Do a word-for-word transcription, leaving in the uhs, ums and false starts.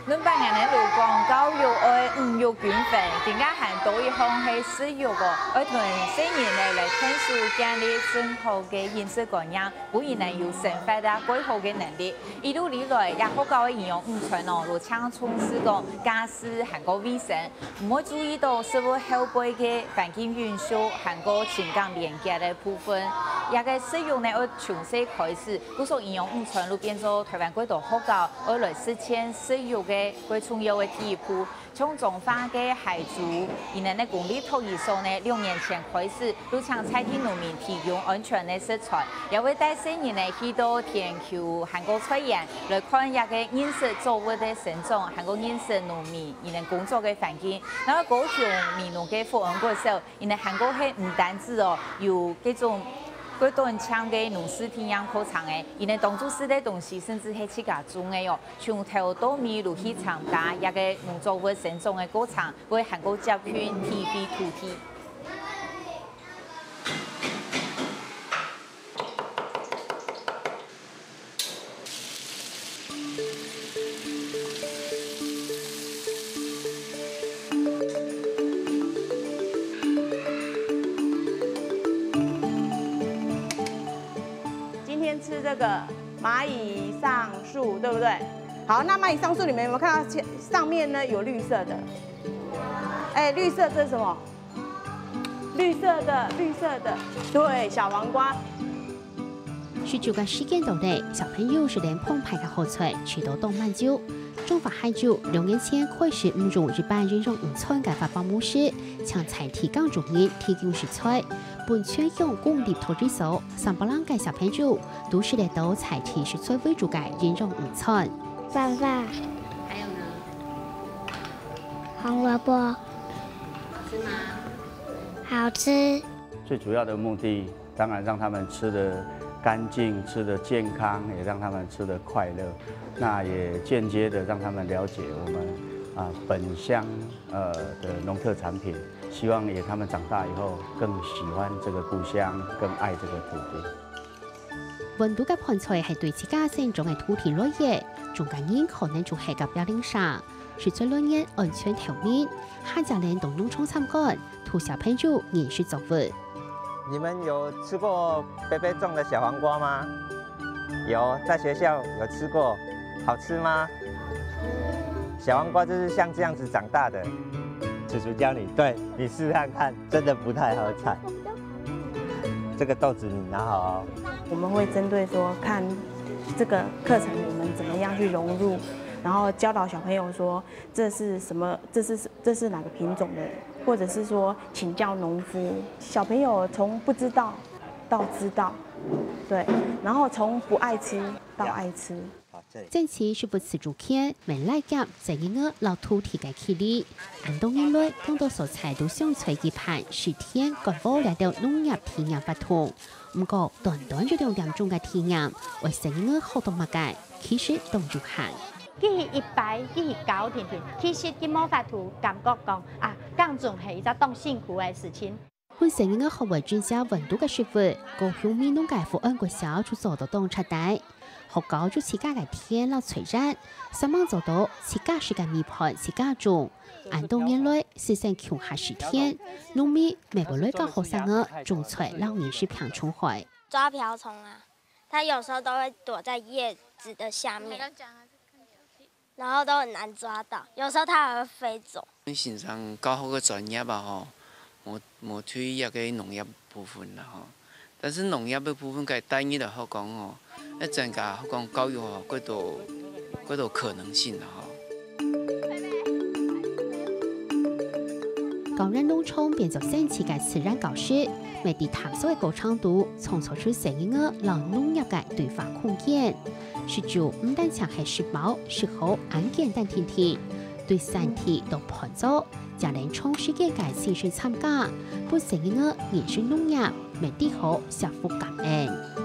恁樣个人講，教育愛五育均分，更加還多一項係食育哦，愛同細人仔來𢯭手建立正確个飲食觀念，分佢等有生活啊規劃个能力。一路以來，這學校个營養午餐哦，都常重視講家事還過衛生，毋會注意到食物後背个環境因素還過情感連結个部分。這个食育呢，愛從細開始，故所營養午餐就變做台灣幾多學校愛來實踐食育个 最重要个第一步。像彰化个海竹，佢等个公立托兒所呢，兩年前開始，就請在地農民提供安全个食材，也會帶細人仔去到田坵還過菜園，來看這个認識作物个生長，還過認識農民佢等工作个環境。然後高雄美濃个福安國小，佢等還過係毋單止哦，有這種過短程个農事體驗課程誒，佢等當初食个東西甚至係自家種个哦。 從頭到尾都去參加這个農作物生長个過程，會還過接近體會土地。今天吃這個螞蟻上樹，對不對？好，那螞蟻上樹，你們有沒有看到前，上面呢有綠色的？哎，綠色這是什麼？綠色的，綠色的，對，小黃瓜。食晝个時間到咧，小朋友食等澎湃个好菜，食到當滿足。彰化海竹兩年前開始毋用一般營養午餐个活動模式，請在地耕種人提供食材，分全鄉公立托兒所三百零个小朋友 都食得到在地食材為主个營養午餐。飯飯，還有呢？紅蘿蔔，好吃嗎？好吃。最主要的目的，當然讓他們吃得乾淨、吃得健康，也讓他們吃得快樂。那也間接地讓他們了解我們，啊，本鄉，呃，的農特產品。希望也他們長大以後更喜歡這個故鄉，更愛這個土地。 溫度个伴隨係對自家生長个土地來个，中國人可能就係隔壁鄰舍，食材來源安全透明，還正能到農場參觀，同小朋友認識作物。你們有吃過伯伯種的小黃瓜嗎？有，在學校有吃過，好吃嗎？小黃瓜就是像這樣子長大的。叔叔教你，對，你試看看，真的不太好採。 這個豆子你拿好哦。我們會針對說，看這個課程我們怎麼樣去融入，然後教導小朋友說這是什麼，這是，這是哪個品種的，或者是說請教農夫。小朋友從不知道到知道，對，然後從不愛吃到愛吃。 整齊食物自主權，乜拉近細人仔摎土地个距離。恁多年來，當多所在都想在一盤水田、割禾這兜農業體驗活動。毋過，短短一兩點鐘个體驗，愛細人仔學到麼个，其實當有限。佢係一擺，佢係搞定定，其實佢無法度感覺講，啊，耕種係一隻當辛苦个事情。 分細人仔學會珍惜溫度个食物，高雄美濃个福安國小就做到當徹底。學校有自家个田摎菜園，煞猛做到自家食个米飯自家種。恁多年來，師生共下水田，農民乜會來教學生仔種菜摎認識病蟲害。抓瓢蟲啊，它有時候都會躲在葉子的下面。 然後都很難抓到，有時候牠還會飛走。先生教學个專業啊，吼，無，無對這个農業部分啦，吼。但是農業个部分，該單一來學講，吼，愛增加學講教育，吼，過多，過多可能性啦，吼。高原農場變做神奇个自然教室，乜在探索个過程中，創造出細人仔摎農業个對話空間。 食晝毋單淨係食飽、食好恁簡單定定，對產地到伴奏，正能長時間个親身參加，分細人仔認識農業，乜知好惜福感恩。